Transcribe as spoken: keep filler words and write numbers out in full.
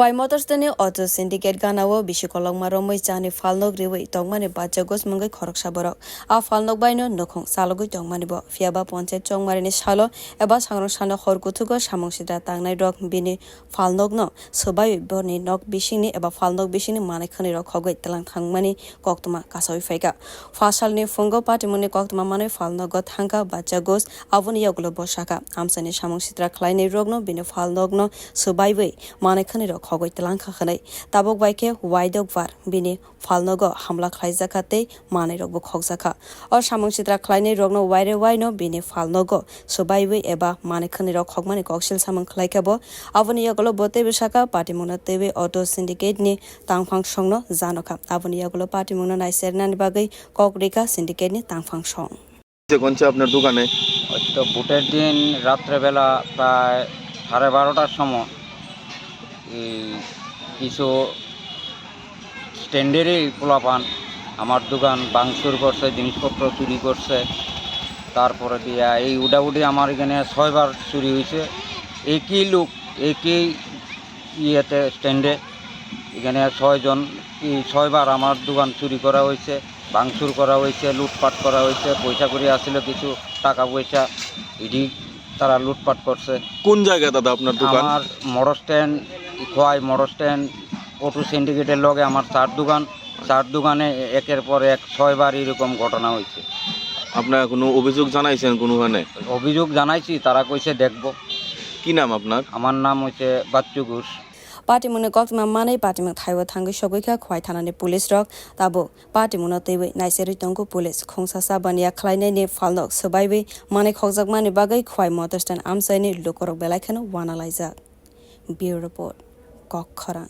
Khwai Motor Stand ni auto syndicate gana o bisi kolokma romwi chani phalnok riwi tongmani bachago swmwngwi khoroksa borok. A phalnok baino nukhung chalogwi tongmani bo. Phiya ba ponchayat chongmarini salo eba sangrong sano hor kuthugo samung sitra tangnai rok bini phalnokno swbaiwi borni nok bisingni eba phalnok bisingni manwi khwnwi rok khogwi tlang thangmani koktwma kasawi phaikha. Pha salni phungo patimungni koktwma manwi phalnogo thangkha bachago. Aboni yagulo bo sakha, amchaini samung sitra khlainai rokno bini phalnokno swbaiwi manwi khwnwi rok khogwi tlangkha hwnwi. Tabuk bai khe waidok bar bini phalnogo hamla khlaijakha tei manwi rokbo khokjakha. O samung sitra khlainai rokno waire waino bini phalnogo swbaiwi eba manwi khwnwi rok khokmani koksil samung khlaikha bo. Aboni yagulo bo teibo sakha, patimungno twiwi auto syndicate ni tangphang songno janokha. Aboni yagulo patimungno naisernani bagwi kok rikha syndicate ni tangphang song. যে কোন সে আপনার দোকানে? হয়তো ভোটের দিন রাত্রেবেলা প্রায় সাড়ে বারোটার সময় এই কিছু স্ট্যান্ডেরই পোলাপান আমার দোকান ভাঙচুর করছে, জিনিসপত্র চুরি করছে। তারপরে দিয়া এই উডাউডি আমার এখানে ছয়বার চুরি হয়েছে। একই লোক, একই ইয়েতে স্ট্যান্ডে এখানে ছয়জন, এই ছয়বার আমার দোকান চুরি করা হয়েছে, ভাঙচুর করা হয়েছে, লুটপাট করা হয়েছে। পয়সা কড়ি আছিল কিছু, টাকা পয়সা, ইডি তারা লুটপাট করছে। কোন জায়গায় দাদা আপনার দোকান? আমার motor stand, Khowai motor stand, auto সিন্ডিকেটের লগে আমার চার দোকান। চার দোকানে একের পর এক ছয়বার এরকম ঘটনা হয়েছে। আপনারা কোনো অভিযোগ জানাইছেন কোনোখানে? অভিযোগ জানাইছি, তারা কইছে দেখব। কি নাম আপনার? আমার নাম হচ্ছে বাচ্চু Ghosh. Patimungni koktwma manwi patimung thaibo thangwi sogwi kha Khwai thanani police rok. Tabuk patimungno twiwi naicherwi tongo police. Khungsa chabaniya khlainaini phalnok swbaiwi manwi khokjakmani bagwi Khwai Motor Stand amchaini lukurok belai kheno uanalaijak. Bureau Report, Kok Khorang.